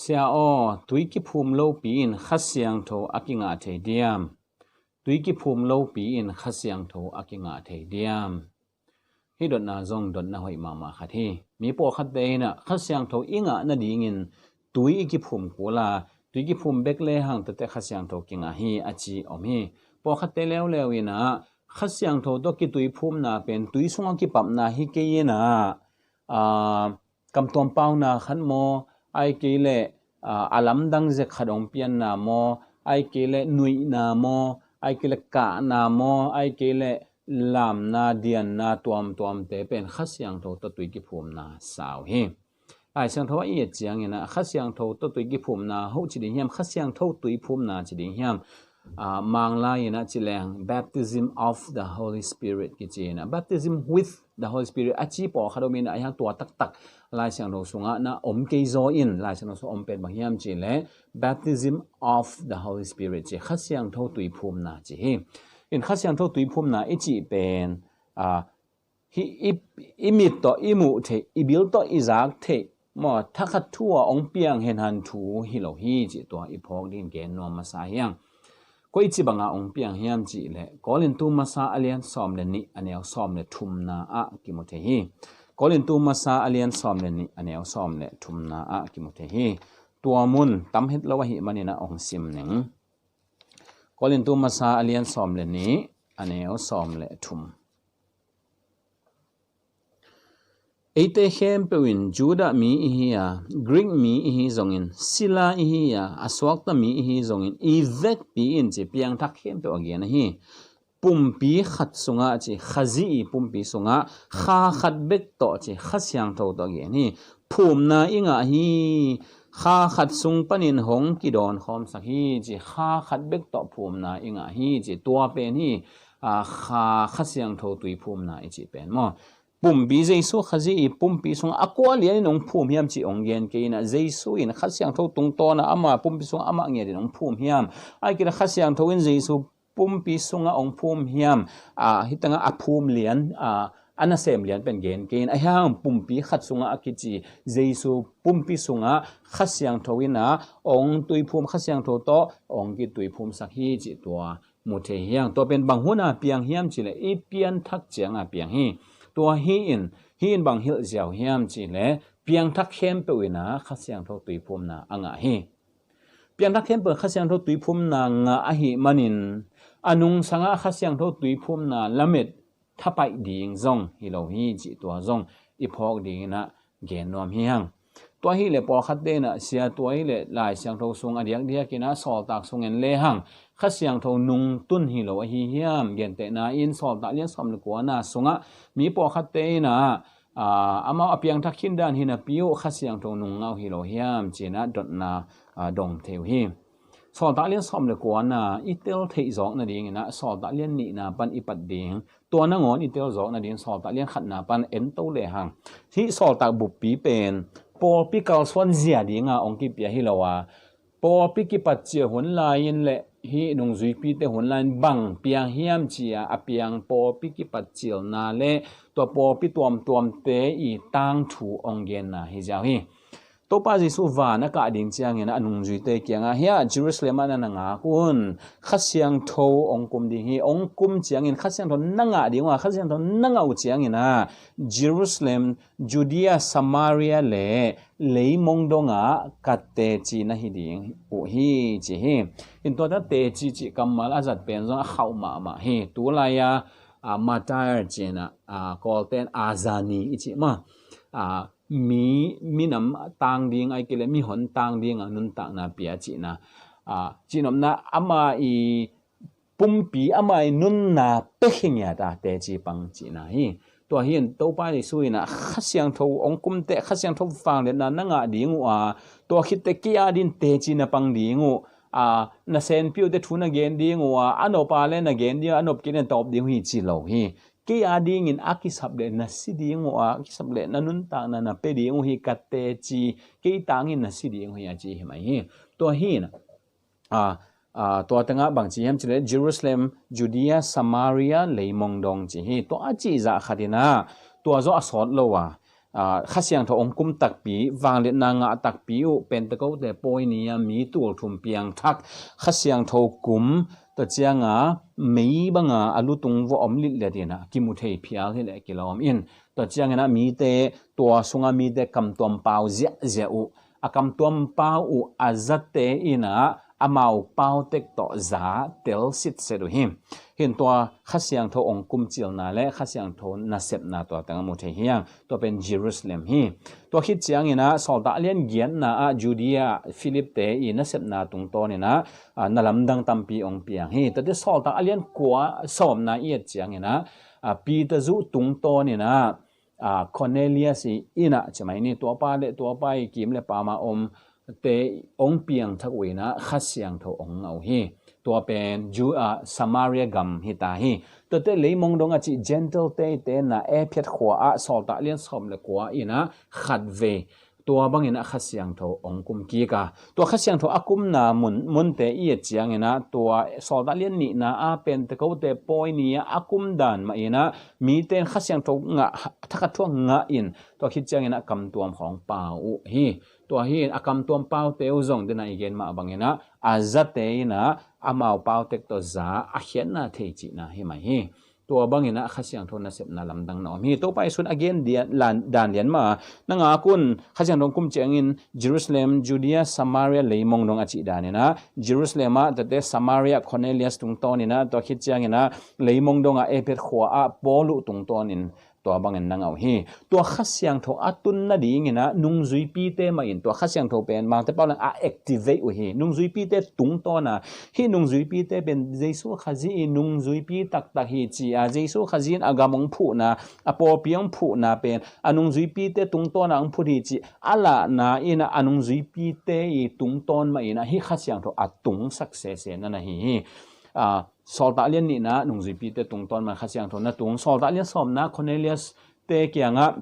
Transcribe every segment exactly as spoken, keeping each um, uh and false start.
Sia aw, tui kiphum lopi in Kha Siangtho a kingah thei diam? Tui kiphum lopi in Kha Siangtho a kingah thei diam? Hih dotna zong dotna hoih mahmah khat hi. Mi pawlkhatte in ah Kha Siangtho i ngah nadingin tui i kiphum kul a, tui kiphum bek lehang tuate Kha Siangtho kingah hi a ci om hi. Pawlkhatte leuleu in ah Kha Siangtho tawh kituiphumna pen tui sungah kipapna hi kei in ah, aa, kamtuam pauna khat maw, ahih kei leh, aa, a lamdang zek khat hong pianna maw, ahih kei leh nuihna maw, ahih kei leh kahna maw, ahih kei leh lamna, dianna tuamtuamte pen Kha Siangtho tawh tui kiphumna sau hi. Lai Siangtho ah i et ciangin ah Kha Siangtho tawh tui kiphumna hoih ci ding hiam, Kha Siangtho tuiphumna ci ding hiam? Aa, Manglai in ah ci leng baptism of the Holy Spirit kici in ah, baptism with the Holy Spirit a ci pawlkhat om in ah, ahi hang tua taktak Lai Siangtho sungah na om kei zaw in, Lai Siangtho sungah om pen bang hiam cih leh baptism of the Holy Spirit ci, Kha Siangtho tuiphumna ci hi. In Kha Siangtho tuiphumna i cih pen, aa, hih i, i mit tawh i muh theih, i bil tawh i zak theih maw, thakhat thu a hong piang henhan thu hi lo hi cih tua i phawk dingin gen nuam masa hi hang. Koici banga hong piang hiam cih leh Korintu Masa a lian sawm le nih a neu sawm le thumna ah kimu thei hi. Korintu Masa a lian sawm le nih a neu sawm le thumna ah kimu thei hi. Tua mun tam het lo ahih manin ah hong sim ning. Korintu Masa a lian sawm le nih a neu sawm le thum. Eite khempeuh in Judah mi ihi a, Greek mi ihi zongin, sila ihi a, a suakta mi ihi zongin, i vekpi in ci, piangthak khempeuh a gen ahi. Pumpi khat sungah ci, Khazih i pumpi sungah kha khat bek tawh ci, Kha Siangtho tawh a gen hi. Phumna i ngah hi. Kha khat sung panin hong kidawn khawmsak hi ci, kha khat bek tawh phumna i ngah hi ci, tua pen hi. Aa, kha, Kha Siangtho tuiphumna i cih pen maw? Pumpi Jesu Khazih i pumpi sungah a kua lianin hong phum hiam cih hong gen kei in ah, Jesu in Kha Siangtho tungtawn ah ama pumpi sungah amah ngiatin hong phum hiam? Ahih kei leh Kha Siangtho in Jesu pumpi sungah hong phum hiam? Aa, hih tengah a phum lian, aa, a nasem lian pen gen kei in, ahi hang pumpi khat sungah a kici Jesu pumpi sungah Kha Siangtho in ah hong tuiphum, Kha Siangtho tawh hong kituiphumsak hi cih tua mu thei hi hang. Tua pen bang hun a piang hiam cih leh i pianthak ciang a piang hi. Tua hi in, hih in bang hilh ziau hiam cih leh piangthak khempeuh in ah Kha Siangtho tuiphumna a ngah hi. Piangthak khempeuh Kha Siangtho tuiphumna ngah ahih manin a nungsangah Kha Siangtho tuiphumna lamet thapaih ding zong hi lo hi cih tua zong i phawk dingin ah gen nuam hi hang. Tua hi leh pawlkhatte in ah, sia, tua hi leh Lai Siangtho sung a diakdiak in ah Sawltak sung en lehang Kha Siangtho nungtun hi lo ahi hiam? Gentehna in Sawltak lian sawm le kuana sungah mi pawlkhatte in ah, aa, amau a piangthak khin dan hi napi uh Kha Siangtho nung ngah uh hi lo hiam ci in ah dotna, aa, dong thei uh hi. Sawltak lian sawm le kuana i tel theih zawk nadingin ah Sawltak lian nihna pan i pat ding. Tua nangawn i tel zawk nadingin Sawltak lian khatna pan en to lehang, hih Sawltak buppi pen pawlpi kalsuan zia dinga hong kipia hi lo a, pawlpi kipatcil hun lai-in le hih nungzuipite hun lai-in bang piang hiam ci-a a piang pawlpi kipatcilna le tua pawlpi tuamtuamte i tangthu hong genna hi ziau hi. Topa Jesu van a kah ding ciangin a nungzuite kiangah, hiah Jerusalem ah na na ngak un, Kha Siangtho hong kum ding hi. Hong kum ciangin Kha Siangtho na ngah ding uh a, Kha Siangtho na ngah uh ciangin ah Jerusalem, Judea, Samaria le leimong dongah ka teci na hi ding uh hi, ci hi. In tuate teci cih kammal a zat pen zong a khauh mahmah hi. Tulai-a, a, martyr ci-in ah, a, Kawlten azani i cih mah. A, mi, minam tang ding, ahih kei leh mihon tang ding a nuntakna pia cihna. A, cihnopna ama i pumpi ama i nunna pekhe ngiat a teci pang cihna hi. Tua hi in Topa Jesu in ah Kha Siangtho hong kum teh Kha Siangtho vangliatna na ngah ding uh a, tua khit teh kei a din teci na pang ding uh a, na senpiute thu na gen ding uh a, a nop a le na gen ding uh a, a nop kei le na tawp ding uh hi ci lo hi. Kei a dingin a kisap le na si ding uh a, a kisap le na nuntakna na pe ding uh hi, ka teci kei tangin na si ding uh hi a ci hi mai hi. Tua hi in ah, a, a, tua tengah bang ci hiam cih leh Jerusalem, Judea, Samaria, leimong dong ci hi. Tua a cih zah khat in ah tua zawh a sawt lo a, Kha Siangtho hong kum takpi, vangliatna ngah takpi uh, Pentecost pawi ni-a mi tul thum piangthak Kha Siangtho kum, tua cianga mei banga a lutung vua om litliat inah kimu thei phial hileh kilawm in. Tua cianginah mite, tua sunga mite kamtuam pau ziahziah uh, a kamtuam pau uh a zate inah amau pau tek tawh za tel sitset uh hi. Hin tua Kha Siangtho hong kumcilna le Kha Siangtho nasepna tua tengah mu thei hiang. Tua pen Jerusalem hi. Tua khit cianginah Sawltak a lian giatna ah Judea Philip te i nasepna tungtawninah na lamdang tampi hong piang hi. Tuate Sawltak a lian kua sawmna i et cianginah Peter zuh tungtawninah Cornelius i innah cimai ni, tuapa le tuapa i kim le pama om te hong piangthak uh inah Kha Siangtho hong ngah uh hi. Tua pen Jew, Samaria gam hita hi. Tuate leimong dong a cih Gentile te i tenna Ephet khua ah Sawltak lian sawm le kua inah khatvei tua banginah Kha Siangtho hong kum kik a, tua Kha Siangtho a kumna mun, munte i et cianginah tua Sawltak lian nihna a Pentecost pawi ni-a a kum dan mah inah mite in Kha Siangtho ngah, thakhat thuak ngah in tua khit cianginah kamtuam khawng pau uh hi. Tua hi a kamtuam paute uh zong dena i gen mah banginah a zate inah amau pau tek tawh za a khiatna thei cihna hi mai hi. Tua banginah Kha Siangtho nasepna lamdang na om hi. Topa Jesuh in a gen dan lian mah a, nang a kun Kha Siangtho kum ciangin Jerusalem, Judea, Samaria leimong dong a cih daninah Jerusalem ah tuate Samaria Cornelius tungtawninah tua khit cianginah leimong dong a Ephet khua ah Paul uh tungtawnin tua bangin na ngah uh hi. Tua Kha Siangtho a tun nadinginah nungzuipite mah in tua Kha Siangtho pen mangte pau leng a activate uh hi. Nungzuipite tungtawna hih nungzuipite pen Jesuh Khazih i nungzuipi taktak hi ci-a Jesuh Khazih in a gam hong phuhna, a pawlpi hong phuhna pen a nungzuipite tungtawna hong phut hi ci a lahna inah a nungzuipite i tungtawn mah inah hih Kha Siangtho a tungsak sese na na hi hi. Sawltak lian nihna nungzuipite tungtawn mah Kha Siangtho na tung. Sawltak lian sawmna Cornelius te kiangah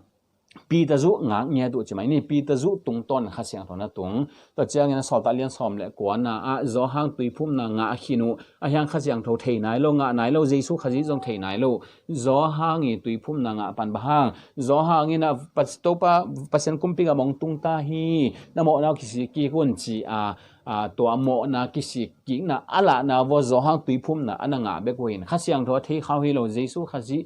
Peter zuh ngak ngiat uh cimai ni, Peter zuh tungtawn Kha Siangtho na tung. Tua ciangin Sawltak lian sawm le kuana ah Johan tuiphumna ngah a khin uh, a hiang Kha Siangtho thei nai lo, ngah nai lo, Jesuh Khazih zong thei nai lo. Johan i tuiphumna ngah pan bang hang? Johan inah Topa Pasian kumpi gam hong tung ta hi, na mawhna uh kisik kik un ci-a tua mawhna kisik kikna a lahna vua Johan tuiphumna a na ngah bek uh in Kha Siangtho a thei khau hi lo, Jesuh Khazih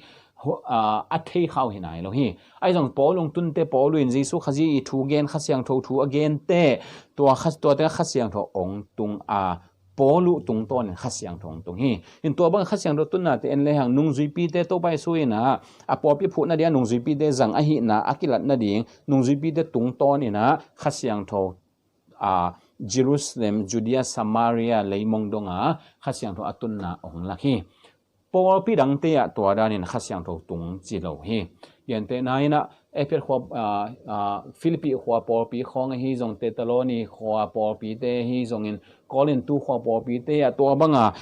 a thei khau hi nai lo hi. Ahi zong Paul hong tunte Paul uh in Jesuh Khazih i thu gen, Kha Siangtho thu a gente tua tuate Kha Siangtho hong tung a, Paul uh tungtawnin Kha Siangtho hong tung hi. In tua bang Kha Siangtho tunnate en lehang nungzuipite Topa Jesuh inah a pawlpi phuhna dia nungzuipite zang ahihna a kilat nading nungzuipite tungtawninah Kha Siangtho Jerusalem, Judea, Samaria leimong donga Kha Siangtho a tunna hong lak hi. Pawlpi dangte ah tua danin Kha Siangtho tung ci lo hi. Gentehna inah Ephet khua, Philippi khua pawlpi khawng ahi zong, Thessaloni khua pawlpite ahi zongin, Korintu khua pawlpite ah tua banga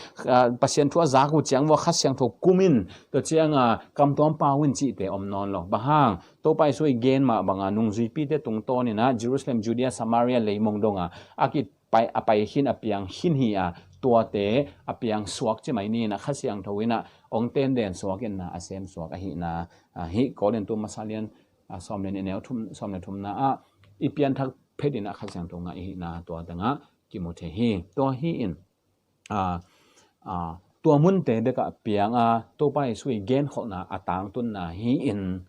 Pasian thu a zak uh ciang vua Kha Siangtho kum in, tua cianga kamtuam pau in cihte om nawn lo. Bang hang? Topa Jesuh i gen mah banga nungzuipite tungtawninah Jerusalem, Judea, Samaria leimong donga a kipai, a pai khin, a piang khin hi a, tuate a piang suak cimai ni inah Kha Siangtho inah hong tenden suak inna a sem suak ahihna, hih Korintu masa lian sawm le nih, neu thum, sawm le thumna ah i pianthak phet inah Kha Siangtho ngah ihihna tua tengah kimu thei hi. Tua hi in tua munte bekah pianga Topa Jesuh i genkholhna a tangtunna hi in,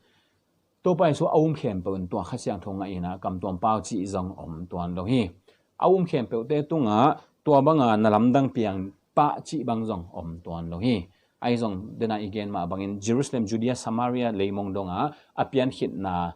Topa Jesuh a um khempeuh in tua Kha Siangtho ngah inah kamtuam pau cih zong om tuan lo hi. A um khempeuhte tungah tua banga na lamdang piang pah cih bang zong om tuan lo hi. Ahi zong dena i gen mah bangin Jerusalem, Judea, Samaria leimong donga a piankhitna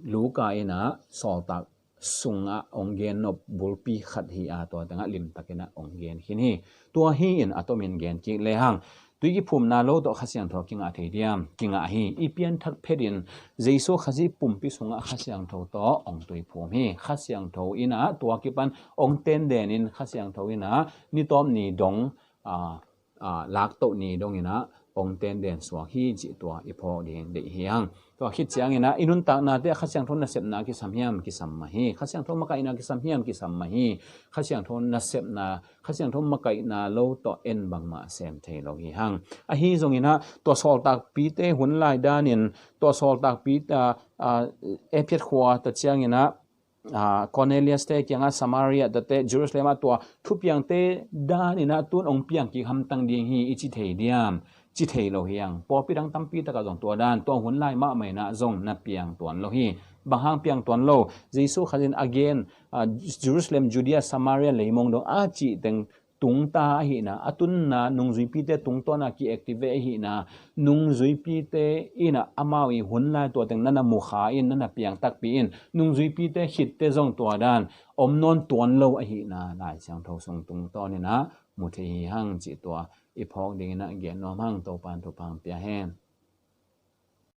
Luka inah Sawltak sungah hong gennop bulpi khat hi a, tua tengah limtakinah hong gen khin hi. Tua hi in a tomin gen kik lehang tui kiphumna lo tawh Kha Siangtho kingah thei diam? Kingah hi. I pianthak phetin Jesuh Khazih pumpi sungah Kha Siangtho tawh hong tuiphum hi. Kha Siangtho inah tua kipan hong tendenin Kha Siangtho inah nitawp ni dong laktoh ni donginah hong tenden suak hi cih tua i phawk ding deih hi hang. Tua khit ciangin ah i nuntaknate ah Kha Siangtho nasepna kisam hiam? Kisam mah hi. Kha Siangtho makaihna kisam hiam? Kisam mah hi. Kha Siangtho nasepna, Kha Siangtho makaihna lo tawh en bangmah sem thei lo hi hang. Ahi zongin ah tua sawltakpite hun lai danin, tua sawltakpi, ah, ah, Ephet khua ta ciangin ah, ah, Cornelius te kiangah Samaria tate Jerusalem ah tua thupiangte danin ah tun hong piang kik hamtang ding hi i ci thei diam? Ci thei lo hi hang. Pawlpi dang tampi takah zong tua dan, tua hun lai mahmah in ah zong na piang tuan lo hi. Bang hang piang tuan lo? Jesu Khazih in a gen, ah, Jerusalem, Judea, Samaria leimong dong a cih teng tungta ahihna, a tunna nungzuipite tungtawn a ki-activate ahihna, nungzuipite in ah amau i hun lai tua teng na na mukha in, na na piang takpi in, nungzuipite khitte zong tua dan om nawn tuan lo ahihna Lai Siangtho sung tungtawn in ah mu thei hi hang cih tua i phawk dingin ah gen nuam hang. Topa'n thupha hong pia hen.